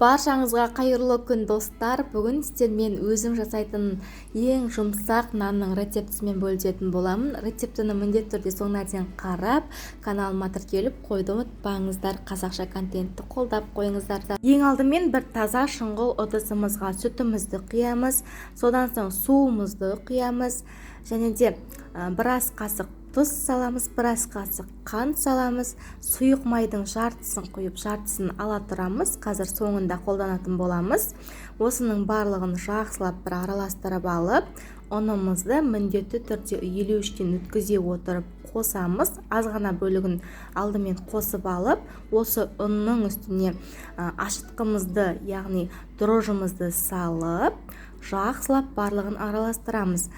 Баршаңызға қайырлы күн, достар! Бүгін сіздермен өзім жасайтын ең жұмсақ нанның рецептісімен бөлісетін боламын. Рецептіні міндетті түрде соңына дейін қарап, каналыма тіркеліп қоюды ұмытпаңыздар. Қазақша контентті қолдап қойыңыздар. Ең алдымен бір таза шұңғыл ыдысымызға сүтімізді құямыз, содан соң суымызды құямыз және де біраз қасық тұз саламыз, біраз қасық қант саламыз, сұйық майдың жартысын құйып, жартысын ала тұрамыз. Қазір соңында қолданатын боламыз. Осының барлығын жақсылап бір араластырып алып, ұнымызды міндетті түрде елеуіштен өткізе отырып қосамыз. Аз ғана бөлігін алдымен қосып алып, осы ұнның үстіне ашытқымызды, яғни дрожжымызды салып, жақсылап барлығын араластырамыз.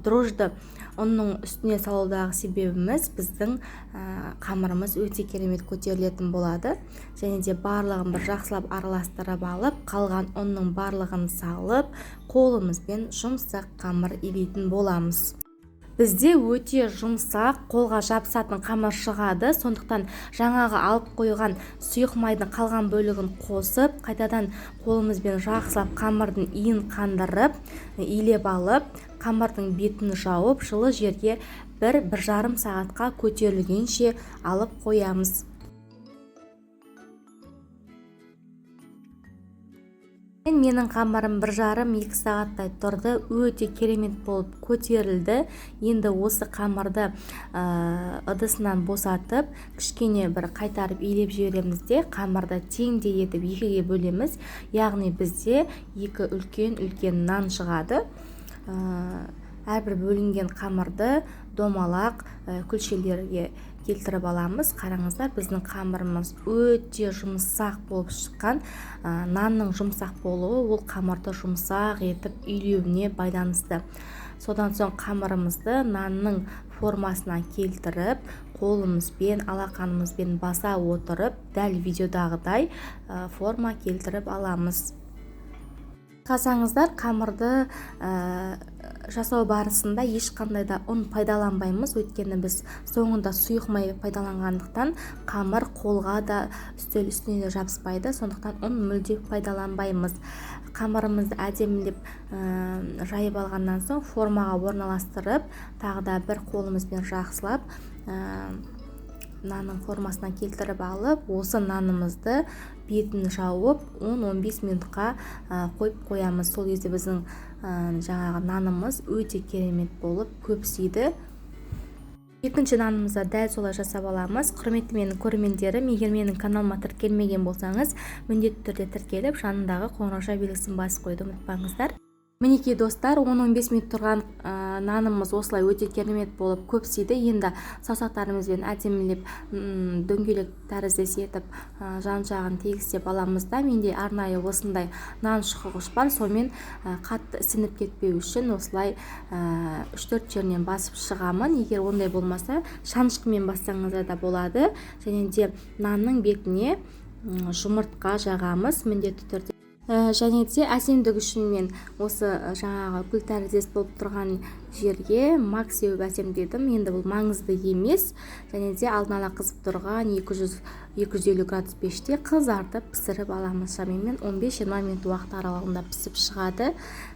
Дрожжды ұнның үстіне салудағы себебіміз, біздің қамырымыз өте керемет көтерілетін болады. Және де барлығын бір жақсылап араластырып алып, қалған ұнның барлығын салып, қолымызбен жұмсақ қамыр илейтін боламыз. Бізде өте жұмсақ, қолға жабысатын қамыр шығады. Сондықтан жаңағы алып қойған сұйық майдың қалған бөлігін қосып, қайтадан қолымызбен жақсылап қамырдың иін қандырып, илеп алып, қамырдың бетін жауып, жылы жерге 1-1,5 сағатқа көтерілгенше алып қоямыз. Менің қамырым 1,5-2 сағаттай тұрды, өте керемет болып көтерілді. Енді осы қамырды ыдысынан босатып, кішкене бір қайтарып илеп жібереміз де, қамырды теңдей етіп екіге бөлеміз. Яғни бізде екі үлкен-үлкен нан шығады. Әрбір бөлінген қамырды домалақ күлшелерге келтіріп аламыз. Қараңыздар, біздің қамырымыз өте жұмсақ болып шыққан. Нанның жұмсақ болуы ол қамырды жұмсақ етіп илеуіне байланысты. Содан соң қамырымызды нанның формасына келтіріп, қолымызбен, алақанымызбен баса отырып, дәл видеодағыдай форма келтіріп аламыз. Қарасаңыздар, қамырды жасау барысында ешқандай да ұн пайдаланбаймыз, өйткені біз соңында сұйық май пайдаланғандықтан қамыр қолға да, үстел үстіне де жабыспайды, сондықтан ұн мүлде пайдаланбаймыз. Қамырымызды әдемілеп жайып алғаннан соң формаға орналастырып, тағы да бір қолымызбен жақсылап нанның формасына келтіріп алып, осы нанымызды бетін жауып 10-15 минутқа қойып қоямыз. Сол кезде біздің жаңағы нанымыз өте керемет болып көпсиді. Екінші нанымызды дәл солай жасап аламыз. Құрметті менің көрермендерім, егер менің каналыма тіркелмеген болсаңыз, міндетті түрде тіркеліп, жанындағы қоңырауша белгісін басып қоюды ұмытпаңыздар. Мінекей, достар, 10-15 минут тұрған нанымыз осылай өте керемет болып көпсиді. Енді саусақтарымызбен әдемілеп дөңгелек тәріздес етіп, жан-жағын тегістеп аламыз да, менде арнайы осындай нан шұқығыш бар, сонымен қатты ісініп кетпеу үшін осылай 3-4 жерінен басып шығамын. Егер ондай болмаса, шанышқымен бассаңыздар да болады. Және де нанның бетіне жұмыртқа жағамыз міндетті түрде. Және де әсемдік үшін мен осы жаңағы гүл тәріздес болып тұрған жерге мак сеуіп әсемдедім. Енді бұл маңызды емес. Және де алдын ала қызып тұрған 250 градус пеште қызартып пісіріп аламыз. Шамамен 15-20 минут уақыт аралығында пісіп шығады.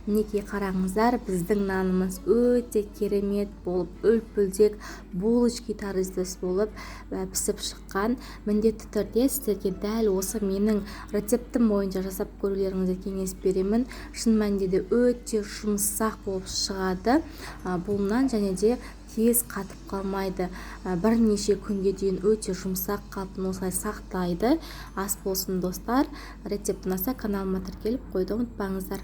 Мінекей, қараңыздар, біздің нанымыз өте керемет болып, үлпілдек булочки тәріздес болып пісіп шыққан. Міндетті түрде сіздерге дәл осы менің рецептім бойынша жасап көрулеріңізді кеңес беремін. Шын мәнінде де өте жұмсақ болып шығады. Бұл нан және де тез қатып қалмайды. Бірнеше күнге дейін өте жұмсақ қалпын осылай сақтайды. Ас болсын, достар. Рецепт ұнаса, каналыма тіркеліп қоюды ұмытпаңыздар.